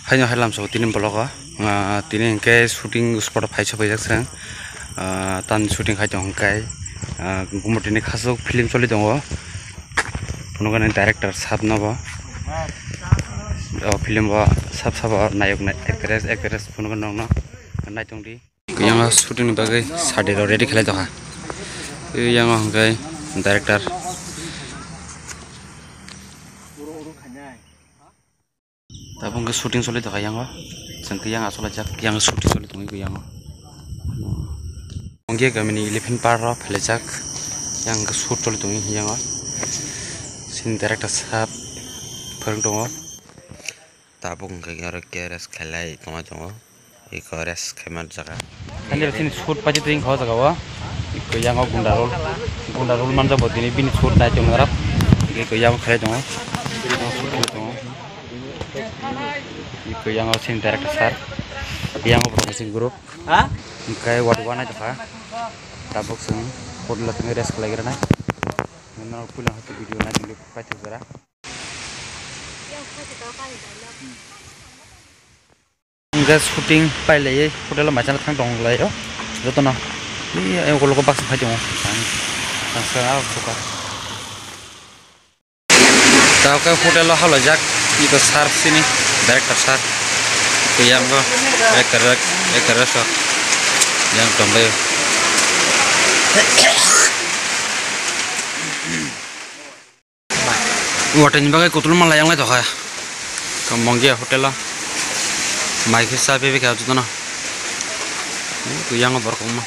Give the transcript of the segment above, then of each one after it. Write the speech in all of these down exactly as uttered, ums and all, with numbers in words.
Haino hai lamsao tini vlog o, ah, tini hwnkhe shooting spot o phai sopaijak chwng. Ah, tamni shooting khai tong hwnkhe, ah, Gumotini khasuk film choli tongo. Phunukgani director sab no bo. O film o sab sabo nayok nai-, actress, actress phunukgani nokno nai tongdi. Kuyang o shooting ni bagwi sadi rok ready khlai tongkha. Kuyang o hwnkhe director. Tabuk hwnkhe shooting choli tongkha yang o. Chwng khe yang achuk laijak, yang shooting choli tongwi khe yang o. Hwnkhe kamini elephant park o phailaijak, yang khe shoot choli tongwi yang o. Sini director sab phwrwng tongo. Tabuk hwnkhe oro khe rest khailai tongma tongo. Eko rest khaima jaga. Ani rok chini shoot paijak twi wngkha o jaga o. Eko yang o gunda rol, gunda rol manjak bo tini bini shoot nai tongmani rok. Eko yang khlai tongo. Yang shoot khlai tongo. Eko yang o chini director sir. Yang o promising group. Ha? Hwnkhe wadu wanai tongkha. Tabuk chwng hotel o thangwi rest khlai gra nai. Nang puila hati video nai tongdi paithak jora. Hwnkhe shooting pailaiwi hotel o maisano thang tong laio jotono. Ee, ayang ulo baksa phai tongo. Ang, ang sa, ah, buka. Tao khe hotel o halaijak, iko sir sini, director sir. Kuyang bo, director, director sir. Yang tongbaio. Watani bagwi kutulma lai yang lai tokha. Ka Mongia hotel o. Mai khe cha bebek kha jotono. Yang borok wngma.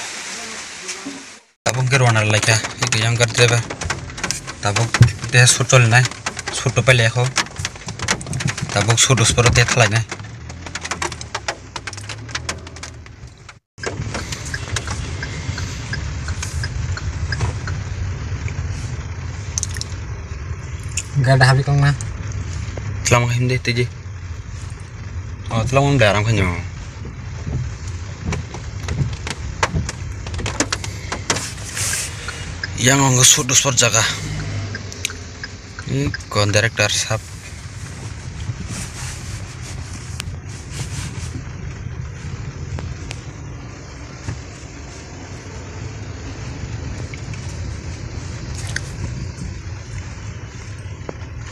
Tabuk khe rwna lai kha. Yang kar driver. Tabuk te shoot choli nai. Shoot to pailai kho. Tabuk shoot spot te thalai nai. Gada habli kong na. Tlam hindi tiji. Oh, tlam de aram khanyo. Yang ang shoot spot jaga. Ini kon director sab.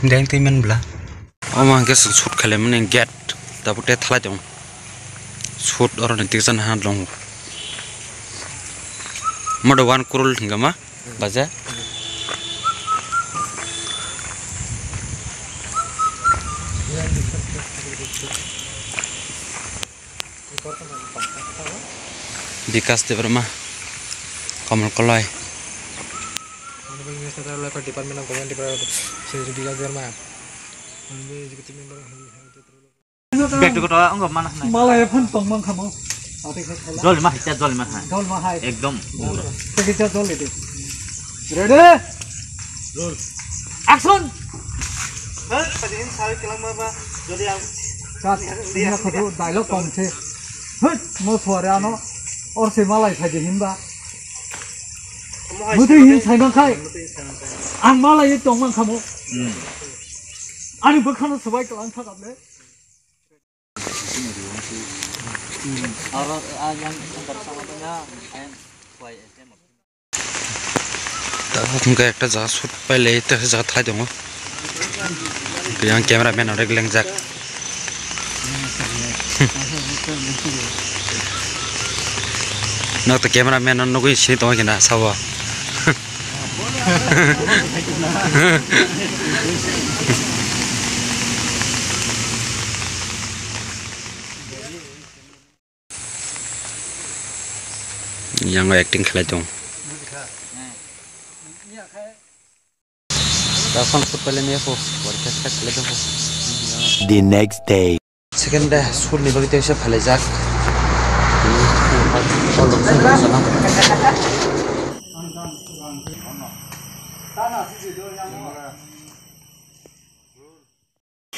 Deng twi man bla. Omo hwnkhe chwng shoot khailai mani gate tabuk tei thalai tongo. Shoot oro ni tiksa naha tongo. Modo one crore hingama. Baja. Bikas Debbarma, Kamal Koloi. Department of Government Department, Shri Bikas Debbarma. Bag tu kotor, ang mana hai. Malai phone tong mang khamo. Ate khe khala. Jol ma hai, jol ma hai. Jol ma hai. Ekdom. Te khe jol de. Ready? Roll. Action. Bas, pajin sal kelang ma ba. Jodi ang. Kat, ina khudu dialogue kom se. Hut, mo suare ano. Or se malai phaji himba. Mutu hin sai mang khai. Ang malai tong mang khamo. Hmm. Ani bwkhano swbai kelang thakable. Tabuk hwnkhe ekta jaga shoot pailai, ekta jaga thalai tongo. Yang cameraman rok lengjak. Nok to cameraman no nugwi sini tongo kina sabo. Yang acting khlai tong. Daphang food pale me ko, work start khlai tong. The next day. Second day, school ni bagwi tei se phalaijak.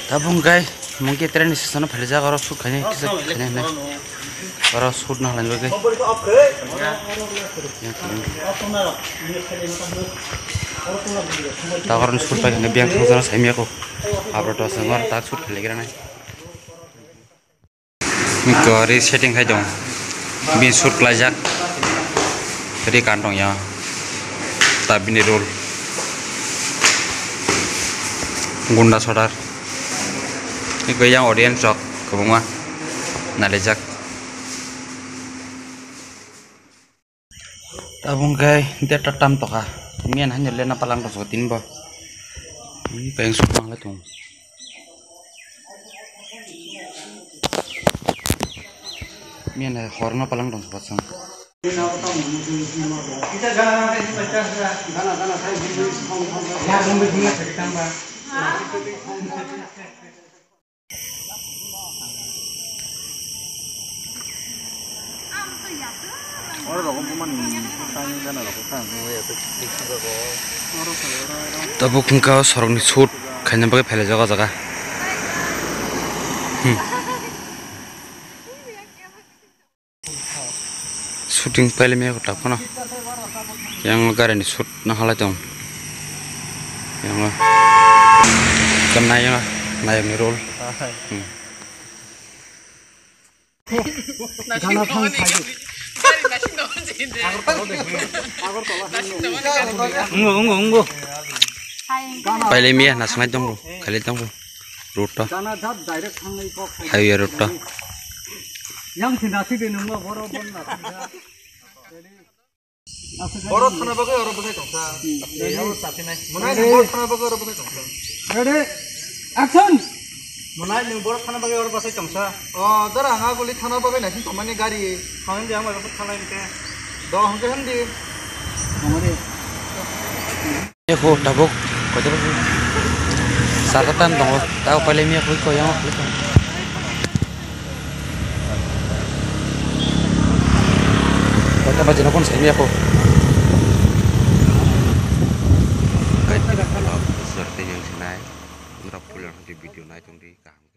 Tabuk hwnkhe mungke train station o phailaijak, oro shoot khainai kisa khainai hinwi. Oro shoot nang lainai bagwi. Tabuk oro shoot pai khainai biyang thangsa saimya kho. Abro to aswk oro tak shoot khailaigra nai. Gari setting khai tong. Bin sur klaijak. Ri kan tong ya. Ta bini role. Gunda sodar. Iko yang audience rok kwbangma nalijak. Tabuk khe date tam tokha. Miyan hanya lena palang tong tini bo. Ini kayak suka nggak tuh. Miyan horno palang tong tokha sang. Tabuk wngkha o sorokni shoot khaina bagwi phailaijak o jaga. Hmm. Shooting pailai maya kho takhwno. Yang gari ni shoot no halai tong. Yang kan nayo, nayo ni role. Hmm. Ungo, ungo, ungo. Pailai maya nasnai tongo, khalai tongo. Road to. Highway road to. Yang sini nasi di nunggu, boro bon nasi. Boro thana bagwi oro bwsai tongsa. Mwnai ni boro thana bagwi oro bwsai tongsa. Ready? Action! Mwnai ni boro thana bagwi oro bwsai tongsa. O, dara ang aguli thana bagwi naising tongmani gari. Hang di ang bai thalai ni ke. Do hang ke hang di. Tongmani. Maya kho tabuk, koito baji? Sata tam tongo, tabuk pailai maya kho, kho yang kho. Koito baji no kon sai maya kho. Kaisa vlog sor twi yang sinai. Nrok pulang di video nai tong di kaham.